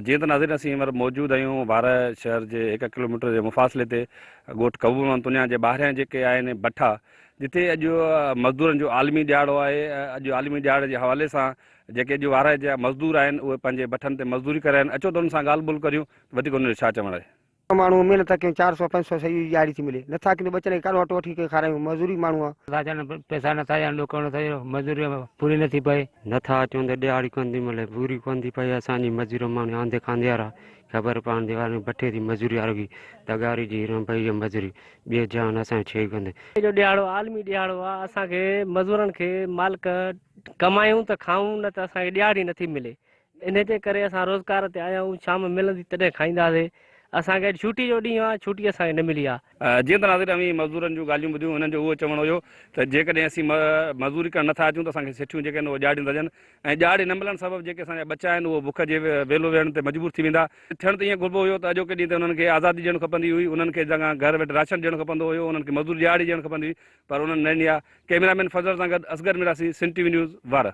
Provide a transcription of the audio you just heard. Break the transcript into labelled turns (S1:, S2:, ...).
S1: جيئن ته ناظرين اسين هن مهل موجود آهيون وارهه شهر جي هڪ ڪلوميٽر جي مفاصلي تي ڳوٺ قبو محمد تنيا جي ٻاهريان جيڪي آهن بٺا جتي اڄ مزدورن جو عالمي ڏهاڙو آهي اڄ عالمي ڏهاڙي جي حوالي سان جيڪي اڄ وارهه جا مزدور آهن اهي پنهنجي بٺن تي مزدوري ڪري رهيا آهن اچو ته انهن سان ڳالهه ٻولهه ڪريون وڌيڪ انهن جو ڇا چوڻ آهي.
S2: ماڻهو محنت ڪيون 400 500 سئي جي ڏهاڙي ٿي ملي نٿا ڪيون ته ٻچن کي ڪارو اٽو وٺي ڪري کارايون مزوري ماڻهو آ.
S3: نٿا اچن پئسا نٿا ڏين ڏوڪڙ نٿا ڏين مزوري پوري نٿي پئي.
S4: نٿا اچون ته ڏهاڙي ڪونه ٿي ملي پوري ڪونه ٿي پئي اسان جي مزور ماڻهو آنڌي کانڌي وارا خبر پاڻ the وارن بٺي the مزوري آرگي تغاري جي رن پئي مزوري ٻي جان اسان کي ڇي ڪندي.
S5: جو ڏهاڙو عالمي ڏهاڙو آ اسان کي مزورن کي مالڪ ڪمايون ته کائون نه ته اسان کي ڏهاڙي نٿي ملي انهيء جي ڪري اسان روزگار تي آيا آهيون، شام ملندي تڏهن کائينداسين. اسان کي اڄ ڇوٽي جو ڏينهن آهي، ڇوٽي اسان کي نه ملي آهي.
S1: جيئن ته ناظرين اوهين مزدورن جون ڳالهيون ٻڌيون، هنن جو اهو چوڻ هيو ته جيڪڏهن اسين مزدوري ڪرڻ نٿا اچون ته اسان کي سٺيون جيڪي آهن اهي ڏهاڙيون ٿا ڏين ۽ ڏهاڙي نه ملڻ سبب جيڪي اسان جا ٻچا آهن اهي بک جي ويلو ويهڻ تي مجبور ٿي ويندا. ٿيڻ ته ائين گهربو هيو ته اڄوڪي ڏينهن تي انهن کي آزادي ڏيڻ کپندي هئي، انهن کي گهر ويٺ راشن ڏيڻ کپندو هيو، انهن کي مزدوري ڏهاڙي ڏيڻ کپندي هئي پر انهن نه ڏني آهي. ڪئميرا مين فضل سان گڏ Asghar Mirasi, Sindh T V news, Warah.